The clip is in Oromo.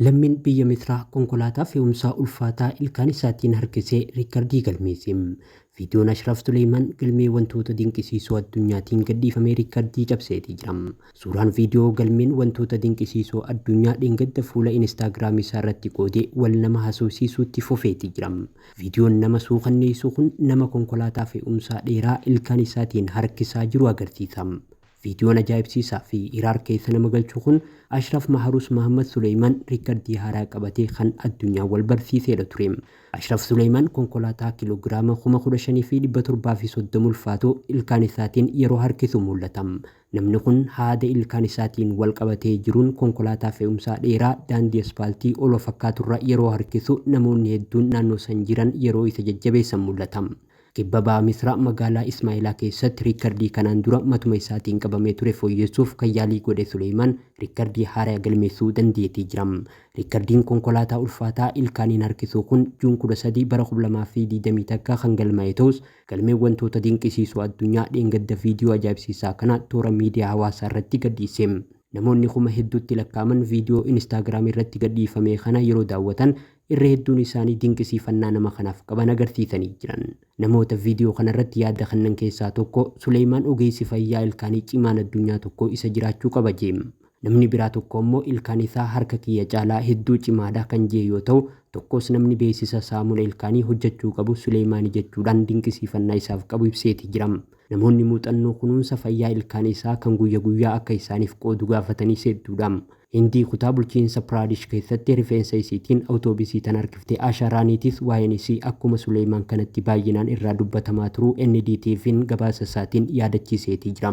Lammiin biyya Misraa konkolaataa fe'umsaa ulfaataa ilkaan isaatiin harkisee riikardii galmeesse. Viidiyoon Ashraf Suleeman galmee wantoota dinqisiisoo addunyaatiin gadhiifamee riikardii cabseetii jira. Suuraan viidiyoo galmeen wantoota dinqisiisoo addunyaa dheengadda fuula Inistaagiraamii isaa irratti qoodee wal nama haasofsiisuutti fufeetii jira. Viidiyoon nama suukanneessu kun nama konkolaataa fe'umsaa dheeraa ilkaan isaatiin harkisaa jiru agarsiisa. Viidiyoon ajaa'ibsiisaa fi hiraar keessa nama galchu kun Ashraf Maharuus Mahammad Suleeman riikardii haaraa qabatee kan addunyaa wal barsiisedha ture. Ashraf Suleeman konkolaataa kiiloogiraama 15,730 ulfaatu ilkaan isaatiin yeroo harkisu mul'ata. Namni kun haada ilkaan isaatiin wal qabatee jiruun konkolaataa fe'umsaa dheeraa daandii aspaaltii ol fakkaaturra yeroo harkisu namoonni hedduun naannoo san jiran yeroo isa jajjabeessan mul'ata. Kibba baha Misraa magaalaa Ismaa'ilaa keessatti riikardii kanaan dura matuma isaatiin qabamee ture fooyyessuuf kan yaalii godhe Suleeman riikardii haaraa galmeessuu dandeetii jira. Riikardiin konkolaataa ulfaataa ilkaaniin harkisuu kun Juun 13 bara 2021 kan galmaa'e ta'us, galmeen wantoota dinqisiisoo addunyaa dheengadda viidiyoo ajaa'ibsiisaa kana toora miidiyaa hawaasaa irratti gadhiise. Namoonni kuma hedduutti lakkaa'aman viidiyoo Inistaagiraam irratti gadhiifame kana yeroo daawwatan irra hedduun isaanii dinqisiifannaa nama kanaaf qaban agarsiisanii jiran. Namoota viidiyoo kanarratti yaada kennan keessaa tokko Suleemaan ogeessi fayyaa ilkaanii cimaan addunyaa tokko isa jiraachuu qaba jee. Namni biraa tokko immoo ilkaan isaa harka kiyya caalaa hedduu cimaadha kan jee yoo ta'u, tokkos namni beeksisa saamuna ilkaanii hojjechuu qabu Suleemaanii jechuudhaan dinqisiifannaa isaaf qabu ibseeti jira. Namoonni muuxannoo kunuunsa fayyaa ilkaan isaa kan guyya guyyaa akka isaaniif qoodu gaafatanii hedduudha. Hindii kutaa bulchiinsa Piraadish keessatti rifeensa isiitiin awutoobisii tan harkiftee Ashaa Raaniitis waa'een isii akkuma Suleemaan kanatti baay'inaan irraa dubbatamaa turuu NDTV'n gabaasa isaatiin yaadachiiseetii jira.